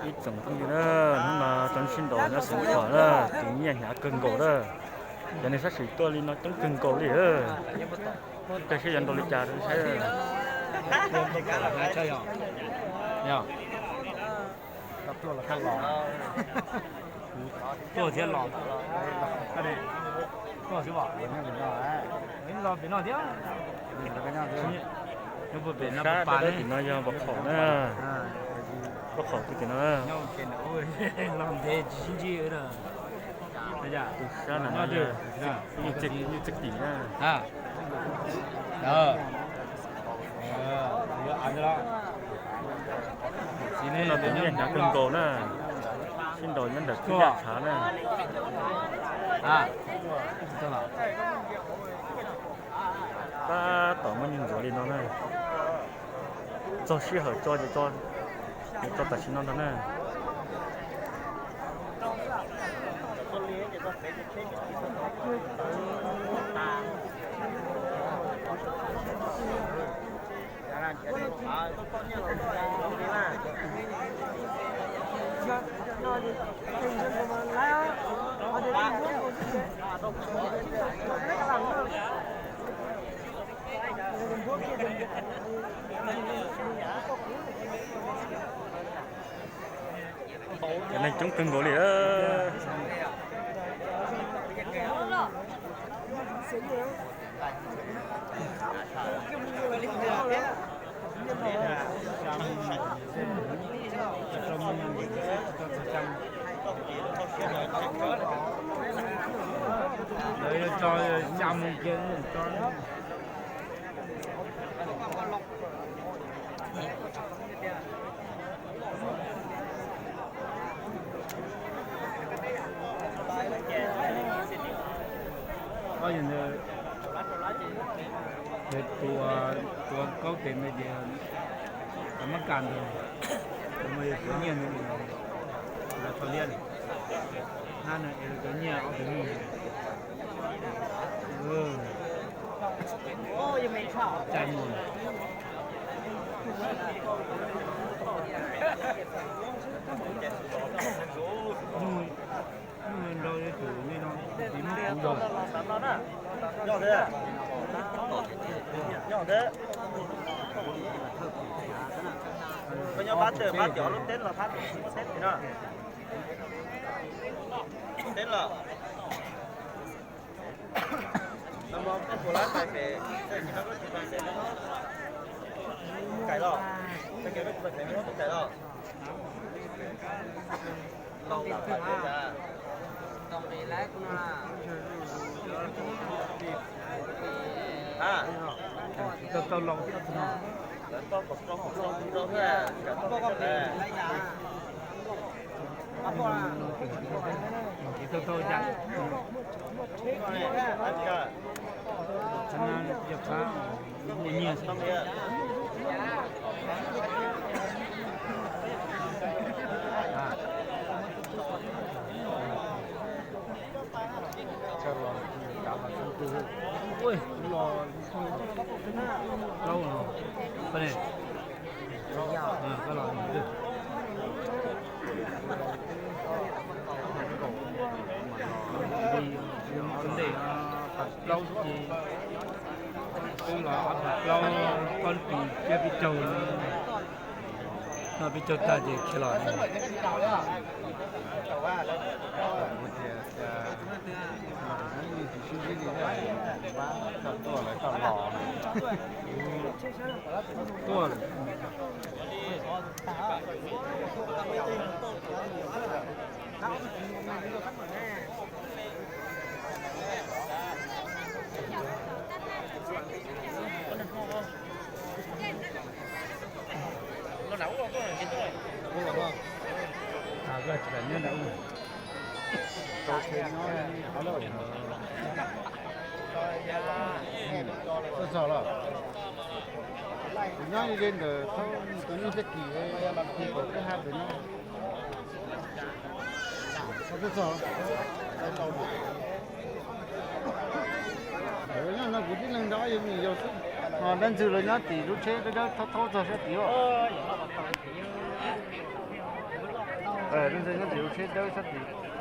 Ib tsoom phooj ywg na, hnub no tau sib ntaus nyob Xeev Khuam na, tus nyiaj hnyav kawg nkaus na. Cov neeg sab sim tuaj li no coob kawg nkaus li. Ua cas saib yuav ntaus li cas rau saib. Tuaj thiab los. Tuaj xwb os. Los pem no thiab. Tus sab dawb dawb tim no yog Npau Qhom na. Npau Qhom tus tim no. Los ntev tsis sib ntsib. Tus sab ntawm no yog Nyuj Txeeg tim na. Hnub no tus nyiaj hnyav kawg nkaus na, sib ntaus nyob ntawm kwj yaj tshav na. Tab tom muaj neeg ntxuav li no na. Txog sij hawm tso ces tso, tso tam sim no ntag na. Cov neeg coob kawg nkaus li. Tus, tus kaub tes me ces muab kam ntawd, tus muaj tus nyiaj ntawd, lawv tso liab, hab no es lawv cov nyiaj ob tug nyiaj. Cai mus. Nrau tus li no, tiv muab kuv los. Koj nyob pab tawm pab cov lub teb los pab teb no. Teb los. Kais los, kais los. Tau tau laus. Tau tau cas. Yog qhab, yog qhab, muaj nyiaj xwb. Ua, los plaub no, koj los twg? Ntej plaub ces twb los ob phav plaub, koj lub pis thiab peb caug, no peb caug tag ces khiav los. Tias los tsis sib ntsib li, pab koj tuaj lawv koj los, tuaj lawm. Txog los, kuv nyob ze ntawm tus nyuj txaj kis, kuv twb hais pem no. Nyob no kuv tib leeg nrog ob yawg me nyuam yaus xwb, ho dab ntxwg lawv nyob tim lub tsheb dawb dawb thaub thaub txog sab tid os. Nyob ntawm lub tsheb dawb sab tid.